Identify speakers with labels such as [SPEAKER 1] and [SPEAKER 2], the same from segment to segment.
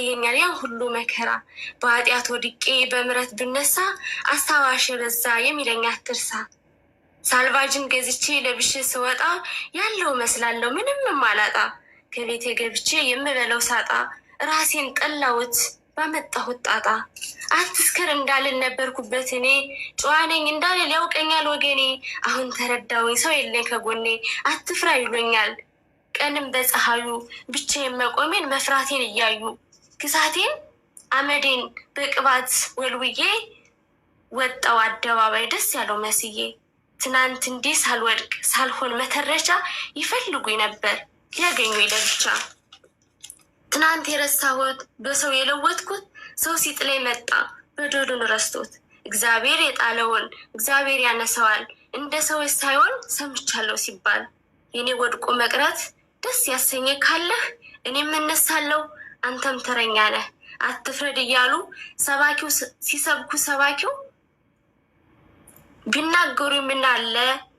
[SPEAKER 1] ይታየኛል ያ ሁሉ መከራ። በኃጢአት ወድቄ በምረት ብነሳ አስታዋሽ በዛ የሚለኝ አትርሳ። ሳልቫጅን ገዝቼ ለብሼ ስወጣ ያለው መስላለሁ ምንም ማላጣ። ከቤቴ ገብቼ የምበለው ሳጣ ራሴን ጠላሁት ባመጣሁት ጣጣ። አትስከር እንዳልል ነበርኩበት እኔ፣ ጨዋ ነኝ እንዳልል ያውቀኛል ወገኔ። አሁን ተረዳውኝ ሰው የለኝ ከጎኔ፣ አትፍራ ይሉኛል ቀንም በፀሐዩ። ብቻዬን መቆሜን መፍራቴን እያዩ ክሳቴን አመዴን በቅባት ወልውዬ ወጣው አደባባይ ደስ ያለው መስዬ። ትናንት እንዲህ ሳልወድቅ ሳልሆን መተረቻ ይፈልጉኝ ነበር ሊያገኙኝ ለብቻ። ትናንት የረሳሁት በሰው የለወጥኩት ሰው ሲጥለኝ መጣ በደሉን ረስቶት። እግዚአብሔር የጣለውን እግዚአብሔር ያነሰዋል እንደ ሰዎች ሳይሆን ሰምቻለሁ ሲባል። የኔ ወድቆ መቅረት ደስ ያሰኘ ካለህ እኔም እነሳለሁ አንተም ተረኛ ነህ። አትፍረድ እያሉ ሰባኪው ሲሰብኩ ሰባኪው ቢናገሩ ምናለ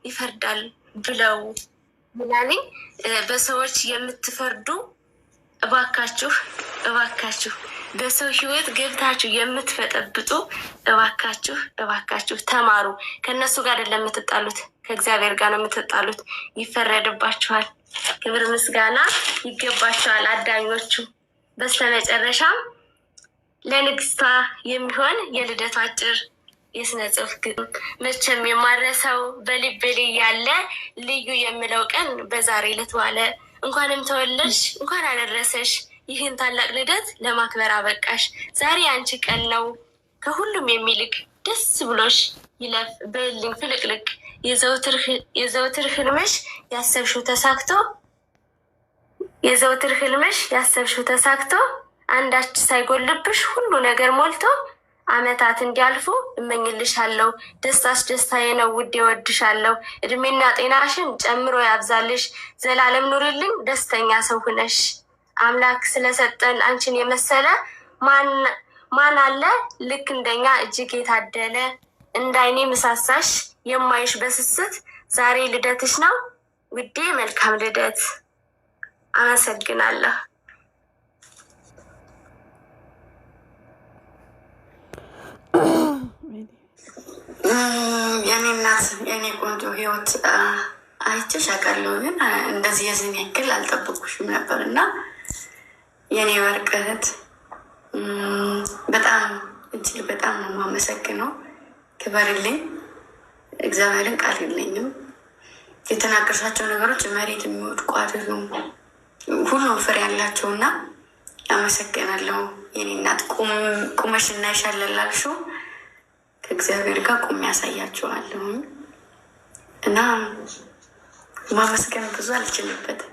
[SPEAKER 1] ይፈርዳል ብለው ምናልኝ። በሰዎች የምትፈርዱ እባካችሁ እባካችሁ፣ በሰው ሕይወት ገብታችሁ የምትፈጠብጡ እባካችሁ እባካችሁ ተማሩ። ከእነሱ ጋር አይደለም የምትጣሉት፣ ከእግዚአብሔር ጋር ነው የምትጣሉት። ይፈረድባችኋል። ክብር ምስጋና ይገባቸዋል አዳኞቹ። በስተመጨረሻም ለንግስቷ የሚሆን የልደቷ አጭር የስነ ጽሁፍ ግጥም። መቼም የማረሰው በልቤ ላይ ያለ ልዩ የምለው ቀን በዛሬ ዕለት ዋለ። እንኳንም ተወለድሽ እንኳን አደረሰሽ፣ ይህን ታላቅ ልደት ለማክበር አበቃሽ። ዛሬ አንቺ ቀን ነው ከሁሉም የሚልቅ፣ ደስ ብሎሽ ይለፍ በልኝ ፍልቅልቅ። የዘውትር ህልምሽ ያሰብሽው ተሳክቶ፣ የዘውትር ህልምሽ ያሰብሽው ተሳክቶ፣ አንዳች ሳይጎልብሽ ሁሉ ነገር ሞልቶ አመታት እንዲያልፉ እመኝልሻለሁ። ደስታሽ ደስታዬ ነው ውዴ፣ እወድሻለሁ። እድሜና ጤናሽን ጨምሮ ያብዛልሽ። ዘላለም ኑሪልኝ ደስተኛ ሰው ሁነሽ። አምላክ ስለሰጠን አንቺን የመሰለ ማን አለ ልክ እንደኛ እጅግ የታደለ። እንደ አይኔ ምሳሳሽ የማይሽ በስስት፣ ዛሬ ልደትሽ ነው ውዴ፣ መልካም ልደት። አመሰግናለሁ።
[SPEAKER 2] የኔ እናት፣ የኔ ቆንጆ ህይወት፣ አይቼሽ አውቃለሁ፣ ግን እንደዚህ የዚህን ያክል አልጠበቅኩሽም ነበር። እና የኔ ወርቅ እህት፣ በጣም እጅግ በጣም ነው የማመሰግነው። ክበርልኝ። እግዚአብሔርን ቃል የለኝም። የተናገርሻቸው ነገሮች መሬት የሚወድቁ አይደሉም፣ ሁሉም ፍሬ ያላቸው። እና አመሰግናለሁ የኔ እናት። ቁመሽ እናይሻለን ላልሽው ከእግዚአብሔር ጋር ቁሜ ያሳያችኋለሁ። እና ማመስገን ብዙ አልችልበትም።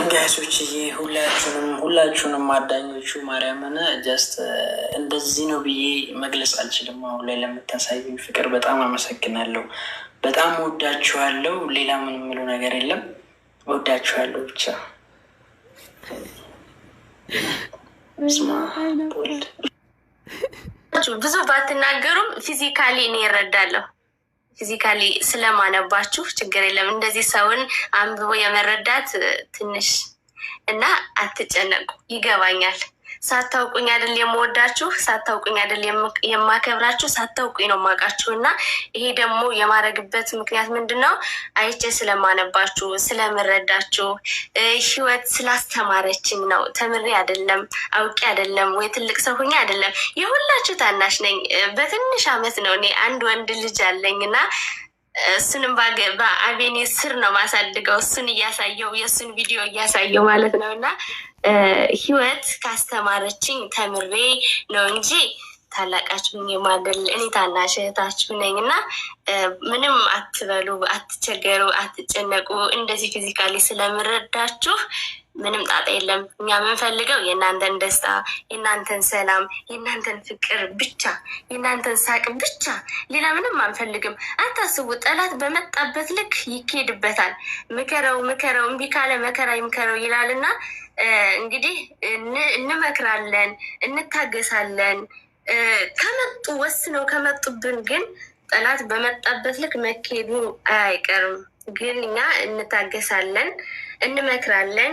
[SPEAKER 3] Guys ኦችዬ፣ ሁላችሁንም ሁላችሁንም አዳኞቹ ማርያምን just እንደዚህ ነው ብዬ መግለጽ አልችልም። አሁን ላይ ለምታሳዩኝ ፍቅር በጣም አመሰግናለሁ። በጣም ወዳችኋለሁ። ሌላ ምን የምለው ነገር የለም። ወዳችኋለሁ ብቻ። ስማ ወልድ።
[SPEAKER 1] ብዙ ባትናገሩም physically እኔ እረዳለሁ። Physically ስለማነባችሁ ችግር የለም። እንደዚህ ሰውን አንብቦ የመረዳት ትንሽ እና አትጨነቁ፣ ይገባኛል። ሳታውቁኝ አይደል የምወዳችሁ፣ ሳታውቁኝ አይደል የማከብራችሁ፣ ሳታውቁኝ ነው የማውቃችሁ። እና ይሄ ደግሞ የማረግበት ምክንያት ምንድን ነው? አይቼ ስለማነባችሁ፣ ስለምረዳችሁ፣ ህይወት ስላስተማረችኝ ነው። ተምሬ አይደለም፣ አውቄ አይደለም፣ ወይ ትልቅ ሰው ሁኜ አይደለም። የሁላችሁ ታናሽ ነኝ። በትንሽ አመት ነው። እኔ አንድ ወንድ ልጅ አለኝ እና እሱንም በአቤኔ ስር ነው ማሳድገው። እሱን እያሳየው፣ የእሱን ቪዲዮ እያሳየው ማለት ነው። እና ህይወት ካስተማረችኝ ተምሬ ነው እንጂ ታላቃችሁ የማደል፣ እኔ ታናሽ እህታችሁ ነኝ። እና ምንም አትበሉ፣ አትቸገሩ፣ አትጨነቁ። እንደዚህ physically ስለምረዳችሁ ምንም ጣጣ የለም። እኛ የምንፈልገው የእናንተን ደስታ፣ የእናንተን ሰላም፣ የእናንተን ፍቅር ብቻ፣ የእናንተን ሳቅ ብቻ። ሌላ ምንም አንፈልግም። አታስቡ። ጠላት በመጣበት ልክ ይኬድበታል። ምከረው ምከረው እምቢ ካለ መከራ ይምከረው ይላል። እና እንግዲህ እንመክራለን፣ እንታገሳለን። ከመጡ፣ ወስነው ከመጡብን ግን ጠላት በመጣበት ልክ መኬዱ አይቀርም። ግን እኛ እንታገሳለን፣ እንመክራለን።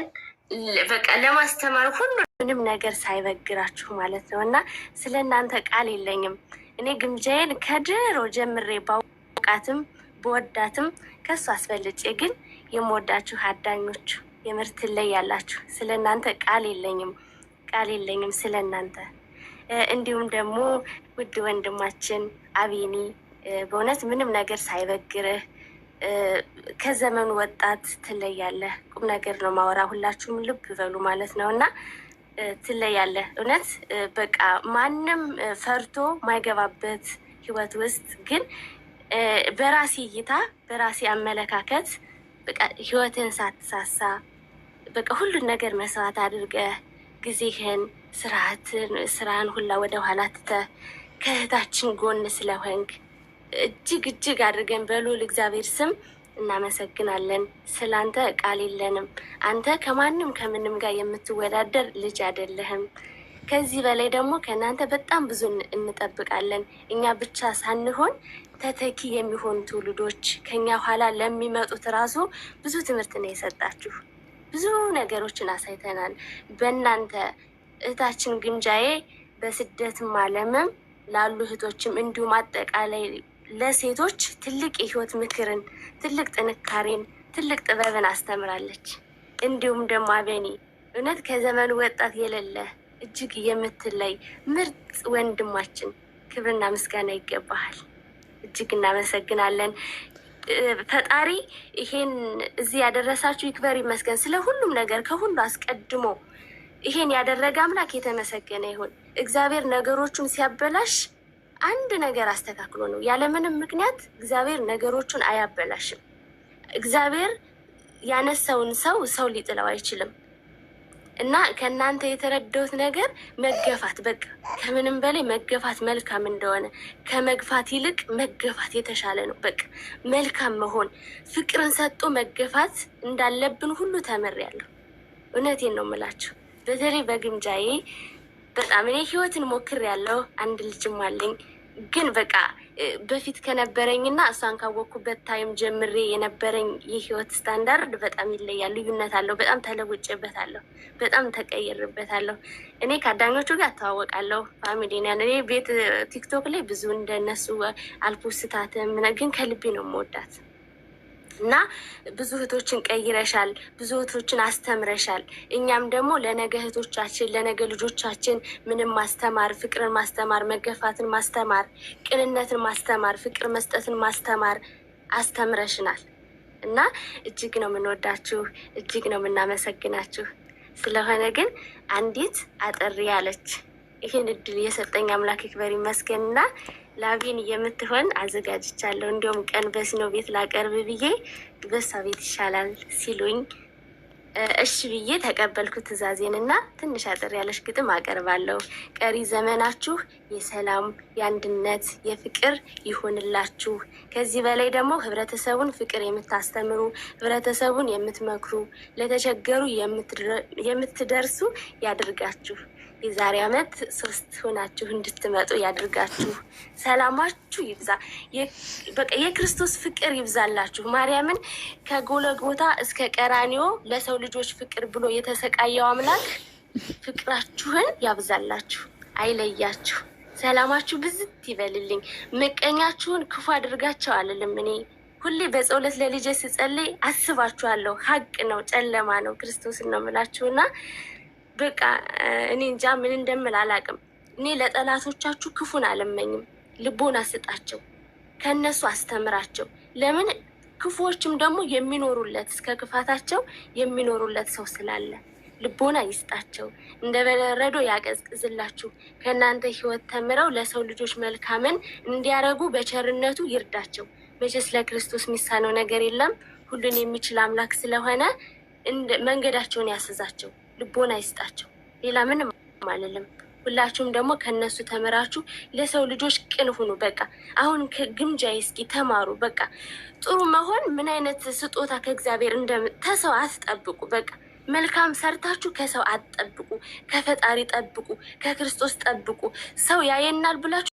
[SPEAKER 1] በቃ ለማስተማር ሁሉ ምንም ነገር ሳይበግራችሁ ማለት ነው። እና ስለ እናንተ ቃል የለኝም። እኔ ግምጃዬን ከድሮ ጀምሬ ባውቃትም በወዳትም ከሱ አስበልጬ ግን የምወዳችሁ አዳኞች የምር ትለያላችሁ። ስለ እናንተ ቃል የለኝም፣ ቃል የለኝም ስለ እናንተ። እንዲሁም ደግሞ ውድ ወንድማችን አቤኒ በእውነት ምንም ነገር ሳይበግርህ ከዘመኑ ወጣት ትለያለህ። ቁም ነገር ነው ማወራ፣ ሁላችሁም ልብ በሉ ማለት ነው እና ትለያለህ። እውነት በቃ ማንም ፈርቶ ማይገባበት ህይወት ውስጥ ግን በራሴ እይታ በራሴ አመለካከት በቃ ህይወትን ሳትሳሳ በቃ ሁሉን ነገር መስዋዕት አድርገህ ጊዜህን፣ ስርዓትን፣ ስራህን ሁላ ወደ ኋላ ትተህ ከእህታችን ጎን ስለሆንክ እጅግ እጅግ አድርገን በልዑል እግዚአብሔር ስም እናመሰግናለን። ስላንተ ቃል የለንም። አንተ ከማንም ከምንም ጋር የምትወዳደር ልጅ አይደለህም። ከዚህ በላይ ደግሞ ከእናንተ በጣም ብዙ እንጠብቃለን። እኛ ብቻ ሳንሆን ተተኪ የሚሆኑ ትውልዶች ከኛ ኋላ ለሚመጡት ራሱ ብዙ ትምህርት ነው የሰጣችሁ። ብዙ ነገሮችን አሳይተናል። በእናንተ እህታችን ግምጃዬ በስደትም ዓለምም ላሉ እህቶችም እንዲሁም አጠቃላይ ለሴቶች ትልቅ የህይወት ምክርን፣ ትልቅ ጥንካሬን፣ ትልቅ ጥበብን አስተምራለች። እንዲሁም ደግሞ አቤኒ እውነት ከዘመኑ ወጣት የሌለ እጅግ የምትለይ ምርጥ ወንድማችን ክብርና ምስጋና ይገባሃል። እጅግ እናመሰግናለን። ፈጣሪ ይሄን እዚህ ያደረሳችሁ ይክበር ይመስገን። ስለ ሁሉም ነገር ከሁሉ አስቀድሞ ይሄን ያደረገ አምላክ የተመሰገነ ይሁን። እግዚአብሔር ነገሮቹን ሲያበላሽ አንድ ነገር አስተካክሎ ነው። ያለምንም ምክንያት እግዚአብሔር ነገሮቹን አያበላሽም። እግዚአብሔር ያነሳውን ሰው ሰው ሊጥለው አይችልም። እና ከእናንተ የተረዳሁት ነገር መገፋት፣ በቃ ከምንም በላይ መገፋት መልካም እንደሆነ፣ ከመግፋት ይልቅ መገፋት የተሻለ ነው። በቃ መልካም መሆን ፍቅርን ሰጥቶ መገፋት እንዳለብን ሁሉ ተምሬያለሁ። እውነቴን ነው የምላችሁ። በተለይ በግምጃዬ በጣም እኔ ህይወትን ሞክሬያለሁ። አንድ ልጅም አለኝ። ግን በቃ በፊት ከነበረኝና እሷን ካወቅኩበት time ጀምሬ የነበረኝ የህይወት ስታንዳርድ በጣም ይለያል። ልዩነት አለው። በጣም ተለውጬበታለሁ። በጣም ተቀይሬበታለሁ። እኔ ከአዳኞቹ ጋር እተዋወቃለሁ። Family ነን። እኔ ቤት ቲክቶክ ላይ ብዙ እንደነሱ አል post ኣትም፣ ግን ከልቤ ነው የምወዳት። እና ብዙ እህቶችን ቀይረሻል፣ ብዙ እህቶችን አስተምረሻል። እኛም ደግሞ ለነገ እህቶቻችን ለነገ ልጆቻችን ምንም ማስተማር፣ ፍቅርን ማስተማር፣ መገፋትን ማስተማር፣ ቅንነትን ማስተማር፣ ፍቅር መስጠትን ማስተማር አስተምረሽናል። እና እጅግ ነው የምንወዳችሁ፣ እጅግ ነው የምናመሰግናችሁ። ስለሆነ ግን አንዲት አጠር ያለች ይህን እድል የሰጠኝ አምላክ ይክበር ይመስገንና ላቪን የምትሆን አዘጋጅቻለሁ። እንዲሁም ቀን በስኖ ቤት ላቀርብ ብዬ በሷ ቤት ይሻላል ሲሉኝ እሺ ብዬ ተቀበልኩ ትዕዛዜን እና ትንሽ አጠር ያለች ግጥም አቀርባለሁ። ቀሪ ዘመናችሁ የሰላም፣ የአንድነት፣ የፍቅር ይሆንላችሁ። ከዚህ በላይ ደግሞ ህብረተሰቡን ፍቅር የምታስተምሩ፣ ህብረተሰቡን የምትመክሩ፣ ለተቸገሩ የምትደርሱ ያድርጋችሁ። የዛሬ ዓመት 3 ሆናችሁ እንድትመጡ ያድርጋችሁ። ሰላማችሁ ይብዛ፣ በቃ የክርስቶስ ፍቅር ይብዛላችሁ። ማርያምን ከጎለጎታ እስከ ቀራኒዮ ለሰው ልጆች ፍቅር ብሎ የተሰቃየው አምላክ ፍቅራችሁን ያብዛላችሁ፣ አይለያችሁ። ሰላማችሁ ብዝት ይበልልኝ። ምቀኛችሁን ክፉ አድርጋቸው አልልም። እኔ ሁሌ በጸሎት ለልጄ ስጸልይ አስባችኋለሁ። ሀቅ ነው፣ ጨለማ ነው፣ ክርስቶስን ነው የምላችሁና በቃ እኔ እንጃ ምን እንደምል አላውቅም። እኔ ለጠላቶቻችሁ ክፉን አልመኝም። ልቦና ስጣቸው፣ ከእነሱ አስተምራቸው። ለምን ክፉዎችም ደግሞ የሚኖሩለት እስከ ክፋታቸው የሚኖሩለት ሰው ስላለ ልቦና ይስጣቸው፣ እንደ በረዶ ያቀዝቅዝላችሁ። ከእናንተ ህይወት ተምረው ለሰው ልጆች መልካምን እንዲያረጉ በቸርነቱ ይርዳቸው። መቼስ ለክርስቶስ የሚሳነው ነገር የለም። ሁሉን የሚችል አምላክ ስለሆነ መንገዳቸውን ያስዛቸው፣ ልቦና ይስጣቸው። ሌላ ምንም አልልም። ሁላችሁም ደግሞ ከነሱ ተምራችሁ ለሰው ልጆች ቅን ሁኑ። በቃ አሁን ከግምጃዬ እስኪ ተማሩ። በቃ ጥሩ መሆን ምን አይነት ስጦታ ከእግዚአብሔር ተሰው አትጠብቁ። በቃ መልካም ሰርታችሁ ከሰው አትጠብቁ፣ ከፈጣሪ ጠብቁ፣ ከክርስቶስ ጠብቁ። ሰው ያየናል ብላችሁ